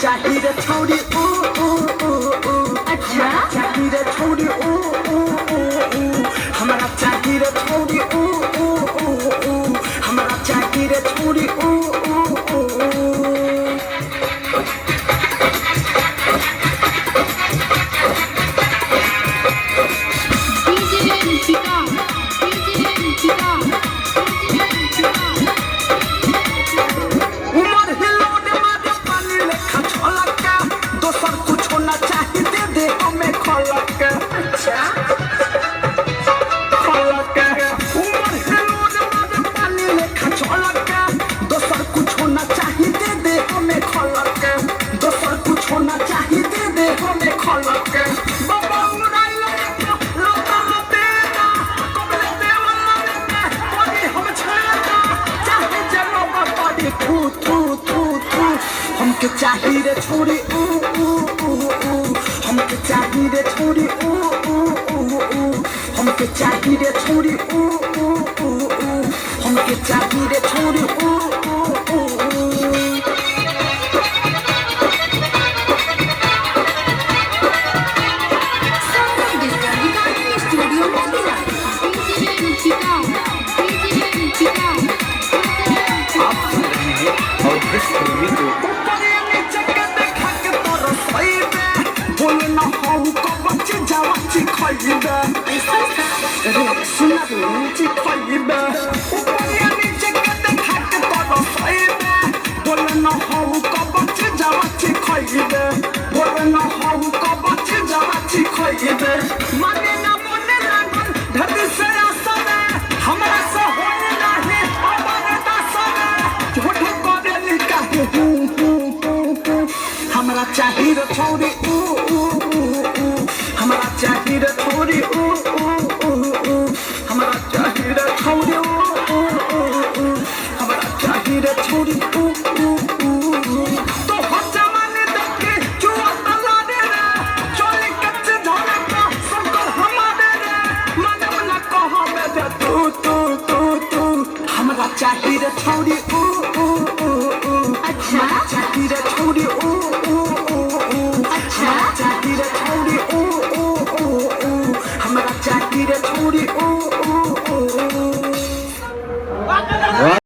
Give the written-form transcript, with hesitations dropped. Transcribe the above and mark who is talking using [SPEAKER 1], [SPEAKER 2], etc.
[SPEAKER 1] चाहिए रे छौरी ऊ ऊ ऊ ऊ।
[SPEAKER 2] अच्छा।
[SPEAKER 1] चाहिए रे छौरी ऊ ऊ ऊ ऊ। हमरा चाहिए रे छौरी ऊ ऊ ऊ ऊ। हमरा चाहिए रे छौरी ऊ ऊ ऊ ऊ।
[SPEAKER 2] DJ Pika, DJ Pika, DJ Pika.
[SPEAKER 1] उमर हिलौने मारे पानी लेखा छलका, दोसर कुछो ना चाही दे दे हमें खलक।
[SPEAKER 2] अच्छा।
[SPEAKER 1] खलक। उमर हिलौने मारे पानी लेखा छलका, दोसर कुछो ना चाही दे दे हमें खलक। दोसर कुछो ना चाही दे दे हमें खलक। बाबा उड़ाइल लता लतेदा, कबले देवला में पड़ी हम छेदा, चाहे जलो पड़ी थू थू थू थू। हमके चाही रे छोरी ऊ ऊ ऊ ऊ। हमके चाही रे छोरी ऊ ऊ ऊ ऊ। हमके चाही रे छोरी ऊ ऊ ऊ ऊ। हमके चाही रे छोरी ऊ ऊ ऊ ऊ।
[SPEAKER 2] Saurabh digital recording studio Motihari. DJ Pika, DJ Pika.
[SPEAKER 3] आप सुन रहे हैं अवधेश प्रेमी को।
[SPEAKER 1] ऊपरे नीचे के देखा के तोर सईबे, बोल न हऊ कब जावा खइबे। रे सुना ची खइबे। ऊपरे नीचे के देखा के तोर सईबे, बोल न हऊ कब जावा खइबे। बोल न हऊ कब जावा खइबे। माने ना मने लागल धरती से आसने, हमरा से होने नाही अबर दासने। झूठ करेली काहे हूँ हूँ हूँ हूँ। हमरा चाही रे छौरी ऊ ऊ ऊ ऊ। हमरा चाही रे छौरी ऊ ऊ ऊ ऊ। हमरा चाही रे छौरी ऊ ऊ ऊ ऊ। हमरा चाही रे छौरी ऊ ऊ ऊ ऊ। तो हर जमाने देख के चुआ तलारे रे, चोली कच्चे झोले का संकर हमारे रे, मानव न कहो मेरे तू तू तू तू। हमरा चाही रे छौरी ऊ ऊ ऊ ऊ।
[SPEAKER 2] अच्छा।
[SPEAKER 1] हमरा चाही रे छौरी ऊ ऊ ऊ ऊ।
[SPEAKER 2] अच्छा।
[SPEAKER 1] हमरा चाही रे छौरी ऊ ऊ ऊ ऊ। हमरा चाही रे छौरी ऊ।